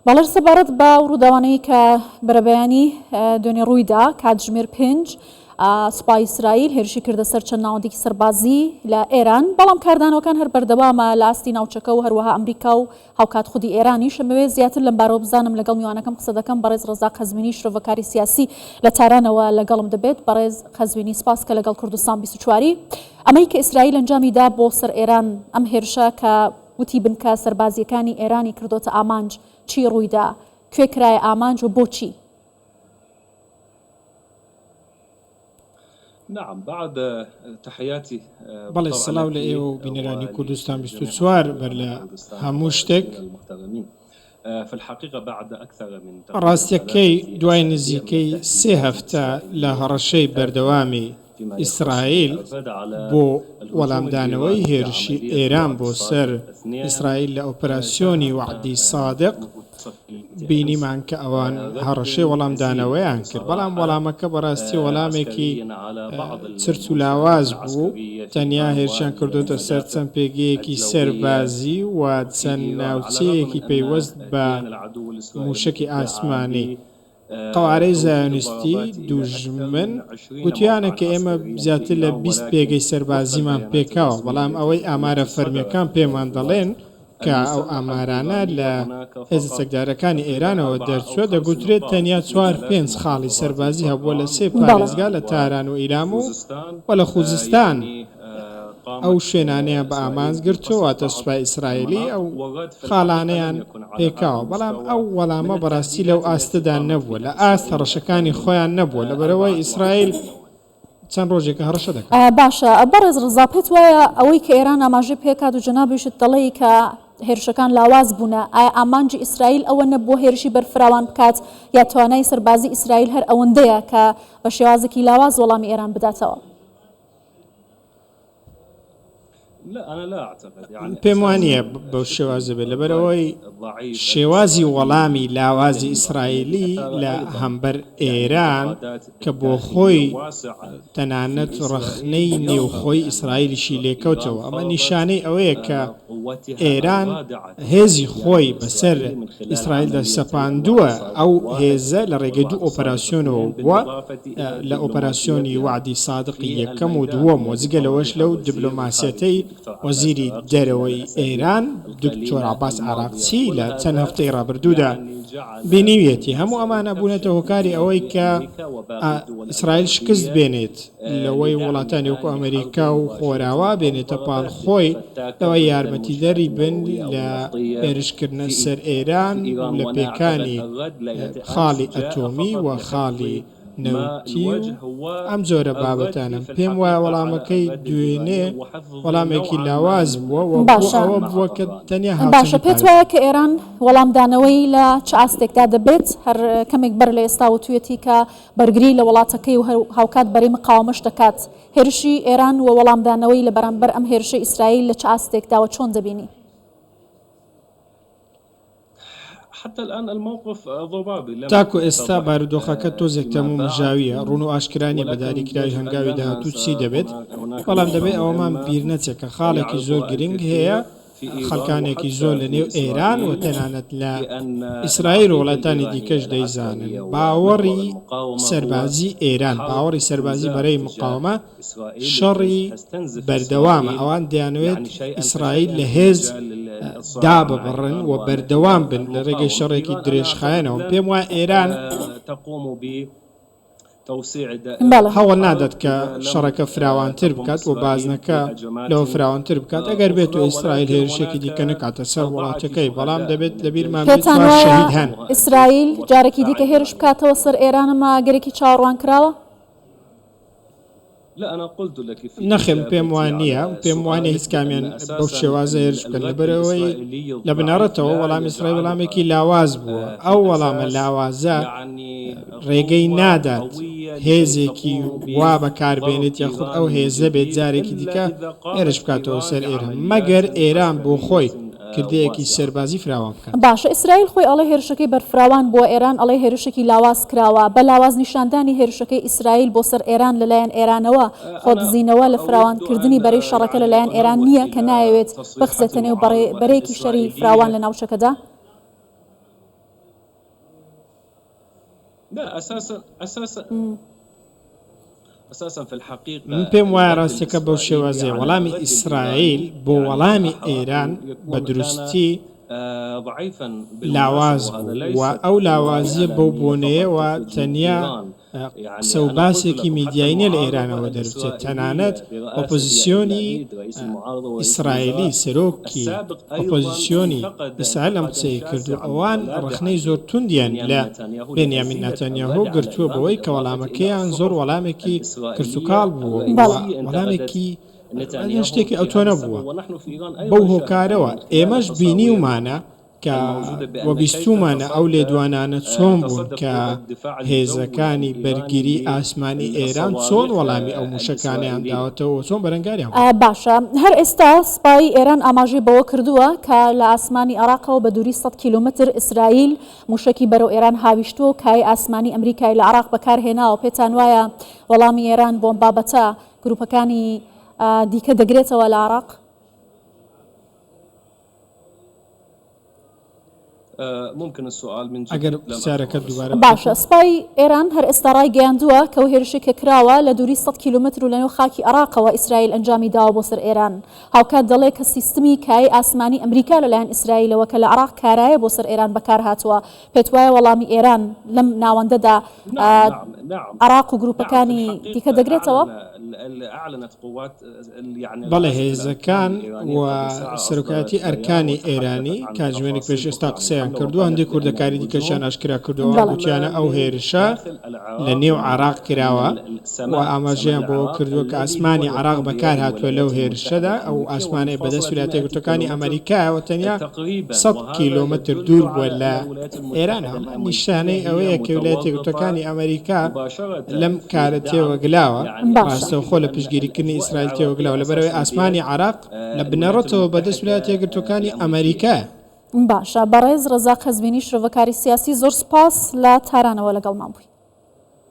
بەڵێ سەبارەت بە ئەو ڕووداوانەی کە بەرەبەیانی دوێنێ ڕوویدا کاتژمێر پێنج سوپای ئیسرائیل هێرشی کردە سەر چەند ناوەندێکی سەربازی لە ئێران بەڵام کاردانەوەکان هەر بەردەوامە لە ئاستی ناوچەکە و هەروەها ئەمریکا و هاوکات خودی ئێرانیش ئەمەوێ زیاتر لەم بارەوە بزانم لەگەڵ میوانەکەم قسە دەکەم بەڕێز ڕەزاق قەزوینی شرۆڤەکاری سیاسی لە تارانەوە لەگەڵم دەبێت بەڕێز قەزوینی سپاس کە لەگەڵ کوردستان 24 ئەمەی کە ئیسرائیل ئەنجامی دا بۆ سەر ئێران ئەم هێرشە کە وتی بنکە سەربازییەکانی ئێرانی کردۆتە ئامانج، چی ڕوویدا؟ کوێ کرایە ئامانج و بۆچی؟ بەڵێ سڵاو لە ئێوە و بینەرانی کوردستان 24 بەر لە هەموو شتێک. ڕاستیەکەی دوای نزیکەی سێ هەفتە لە هەڕەشەی بەردەوامی ئیسرائیل بۆ وەڵامدانەوەی هێرشی ئێران بۆ سەر ئیسرائیل لە ئۆپەراسیۆنی وەعدی سادق، بینیمان کە ئەوان هەڕەشەی وەڵامدانەوەیان کرد، بەڵام وەڵامەکە بەڕاستی وەڵامێکی چرچ و لاواز بوو، تەنیا هێرشیان کردۆتە سەر چەند پێگەیەکی سەربازی و چەند ناوچەیەکی پەیوەست بە مووشەکی ئاسمانی. قەوارەی زایۆنیستی دوژمن گوتویانە کە ئێمە زیاتر لە 20 پێگەی سەربازیمان پێکاوە، بەڵام ئەوەی ئامارە فەرمییەکان پێمان دەڵێن کە ئەو ئامارانە لە هێزە چەکدارەکانی ئێرانەوە دەرچووە، دەگوترێت تەنیا چوار پێنج خاڵی سەربازی هەبووە لە سێ پارێزگا لە تاران و ئیلام و و لە خوزستان ئەو شوێنانەیان بە ئامانج گرتووە، واتە سوپای ئیسرائیلی ئەو خاڵانەیان پێکاوە، بەڵام ئەو وەڵامە بەڕاستی لەو ئاستەدا نەبووە، لە ئاست هەڕەشەکانی خۆیان نەبووە، لەبەرئەوەی ئیسرائیل چەند ڕۆژێکە هەڕەشە دەکات. باشە بەڕێز ڕەزا پێت وایە ئەوەی کە ئێران ئاماژەی پێکات و جەنابیشت دەڵێی کە هێرشەکان لاواز بوونە، ئایا ئامانجی ئیسرائیل ئەوە نەبووە هێرشی بەرفراوان بکات یا توانای سەربازی ئیسرائیل هەر ئەوەندەیە کە بە شێوازێکی لاواز وەڵامی ئێران بداتەوە؟ پێم وانییە بەو شێوازە بێت، لەبەرئەوەی شێوازی وەڵامی لاوازی ئیسرائیلی لە هەمبەر ئێران کە بۆخۆی تەنانەت ڕەخنەی نێوخۆی ئیسرائیلیشی لێکەوتەوە، ئەمە نیشانەی ئەوەیە کە ئێران هێزی خۆی بەسەر ئیسرائیلدا سەپاندووە، ئەو هێزە لە ڕێگەی دوو ئۆپەراسیۆنەوە بووە، لە ئۆپەراسیۆنی وەعدی سادقی یەکەم و دووەم و جگە لەوەش لەو دبلۆماسیەتەی وەزیری دەرەوەی ئێران دکتۆر عەباس عەراقچی لە چەند هەفتەی ڕابردوودا بینیویەتی، هەموو ئەمانە بوونەتە هۆکاری ئەوەی کە ئیسرائیل شکست بێنێت. لەوەی وڵاتانی وەکو ئەمریکا و خۆراوا بێنێتە پاڵ خۆی لەوەی یارمەتیدەری بن لە هێرشکردنە سەر ئێران و لە پێکانی خاڵی ئەتۆمی و خاڵی نەوتی و ئەم جۆرە بابەتانە. پێم وایە وەڵامەکەی دوێنێ وەڵامێکی لاواز بووە و بۆ باشە ئەوە بووە کە تەنیا باشە هاوسەنگی پێت پارێزراوە. وایە کە ئێران وەڵامدانەوەی لە چ ئاستێکدا دەبێت؟ هەر کەمێک بەر لە ئێستا وتویەتی کە بەرگری لە وڵاتەکەی و هاوکات بەرەی مقاوەمەش دەکات. هێرشی ئێران و وەڵامدانەوەی لە بەرامبەر ئەم هێرشەی ئیسرائیل لە چ ئاستێکدا و چۆن دەبینی؟ تاکو ئێستا بارودۆخەکە تۆزێک تەمومژاوییە، ڕوون و ئاشکرا نییە بە دیاریکراوی هەنگاوی داهاتوو چی دەبێت، بەڵام دەبێت ئەوەمان بیرنەچێت کە خاڵێکی زۆر گرنگ هەیە، خەڵکانێکی زۆر لە نێو ئێران و تەنانەت لە ئیسرائیل و وڵاتانی دیکەش دەیزانن باوەڕی سەربازی ئێران، باوەڕی سەربازی بەرەی مقاومە شەڕی بەردەوامە، ئەوان دەیانەوێت ئیسرائیل لە هێز داببڕن و بەردەوام بن لە ڕێگەی شەڕێکی درێژخایەنەوە. پێم وایە ئێران هەوڵ نادات کە شەڕەکە فراوانتر بکات و بازنەکە لەوە فراوانتر بکات، ئەگەر بێت و ئیسرائیل هێرشێکی دیکە نەکاتە سەر وڵاتەکەی، بەڵام دەبێت لەبیرمان بێت پێتان چوار وایە شەهید هەن. ئیسرائیل جارێکی دیکە هێرش بکاتەوە سەر ئێران ئەمە ئەگەرێکی چاوەڕوانکراوە؟ نەخێر پێم وا نییە، پێم وا نییە هیچ کامیان بەو شێوازە هێرش بکەن، لەبەرئەوەی لە بنەڕەتەوە وەڵامی ئیسرائیل وەڵامێکی لاواز بووە، ئەو وەڵامە لاوازە ڕێگەی نادات هێزێکی وا بەکاربێنێت یاخود ئەو هێزە بێت جارێکی دیکە هێرش بکاتەوە سەر ئێران، مەگەر ئێران بۆ خۆی کردەیەکی سەربازی فراوان بکات. باشە ئیسرائیل خۆی ئەڵێ هێرشەکەی بەرفراوان بووە ئێران ئەڵێ هێرشێکی لاواز کراوە، بە لاواز نیشاندانی هێرشەکەی ئیسرائیل بۆ سەر ئێران لەلایەن ئێرانەوە خۆدزینەوە لە فراوانکردنی بەرەی شەڕەکە لەلایەن ئێران نییە کە نایەوێت بخزێتە نێو بەرەیەکی شەری فراوان لە ناوچەکەدا؟ من پێم وایە ڕاستیەکە بەو شێوازەیە، وەڵامی ئیسرائیل بۆ وەڵامی ئێران بە دروستی لاواز بوو و ئەو لاوازیە بەو بۆنەیەوە تەنیا قسە و باسێکی میدیایی نیە لە ئێرانەوە دەربچێت، تەنانەت ئۆپۆزیسیۆنی ئیسرائیلی، سەرۆکی ئۆپۆزیسیۆنی ئیسرائیل ئەم قسەیەی کرد و ئەوان ڕەخنەی زۆر توندیان لە بێنیامین ناتانیاهۆ گرتووە بەوەی کە وەڵامەکەیان زۆر وەڵامێکی کرچوکاڵ بووە و وەڵامێکی شتێکی ئەوتۆ نەبووە. بەو هۆکارەوە ئێمەش بینیومانە کە و بیستوومانە ئەو لێدوانانە چۆن بوون کە هێزەکانی بەرگری ئاسمانی ئێران چۆن وەڵامی ئەو مووشەکانەیان داوەتەوە و چۆن بەرەنگاریان بوونەتەوە. باشە هەر ئێستا سپای ئێران ئاماژەی بەوە کردووە کە لە ئاسمانی عێراقەوە بە دووری سەد کیلۆمەتر ئیسرائیل مووشەکی بەرەو ئێران هاویشتووە و کایەی ئاسمانی ئەمریکای لە عێراق بەکار هێناوە، پێتان وایە وەڵامی ئێران بۆ ئەم بابەتە گرووپەکانی دیکە دەگرێتەوە لە عێراق؟ ئەگەر پرسیارەکەت دووبارە باشە بکەیتەوە. سپای ئێران هەر ئێستا ڕایگەیاندووە کە ئەو هێرشەی کە کراوە لە دووری سەد کیلۆمەتر و لەنێو خاکی عێراقەوە ئیسرائیل ئەنجامی داوە بۆ سەر ئێران. هاوکات دەڵێ کە سیستمی کایەی ئاسمانی ئەمریکا لەلایەن ئیسرائیلەوە کە لە عێراق کارایە بۆ سەر ئێران بەکار هاتووە. پێت وایە وەڵامی ئێران لەم ناوەندەدا عێراق و گرووپەکانی دیکە دەگرێتەوە؟ بەڵێ هێزەکان و سەرۆکایەتی ئەرکانی ئێرانی کاتژمێرێک پێش ئێستا قسەیان کردووە، هەندێک وردەکاری دیکەشیان ئاشکرا کردووە، بەڵێ. گوتیانە ئەو هێرشە لە نێو عێراق کراوە و ئاماژەیان بەوە کردووە کە ئاسمانی عێراق بەکارهاتووە لەو هێرشەدا، ئەو ئاسمانەی بەدەست ویلایەتە یەکگرتووەکانی ئەمەریکایەوە تەنیا سەد کیلۆمەتر دوور بووە لە ئێرانەوە، ئەمە نیشانەی ئەوەیە کە ویلایەتە یەکگرتووەکانی ئەمەریکا لەم کارە تێوەگلاوە، ڕاستەوخۆ لە پشتگیریکردنی ئیسرائیل تێوەگلاوە، لەبەرئەوەی ئاسمانی عێراق لە بنەڕەتەوە بەدەست ویلایەتە یەکگرتووەکانی ئەمەریکایە. باشە بەڕێز ڕەزا قەزوینی شرۆڤەکاری سیاسی زۆر سوپاس لە تارانەوە لەگەڵمان بووی.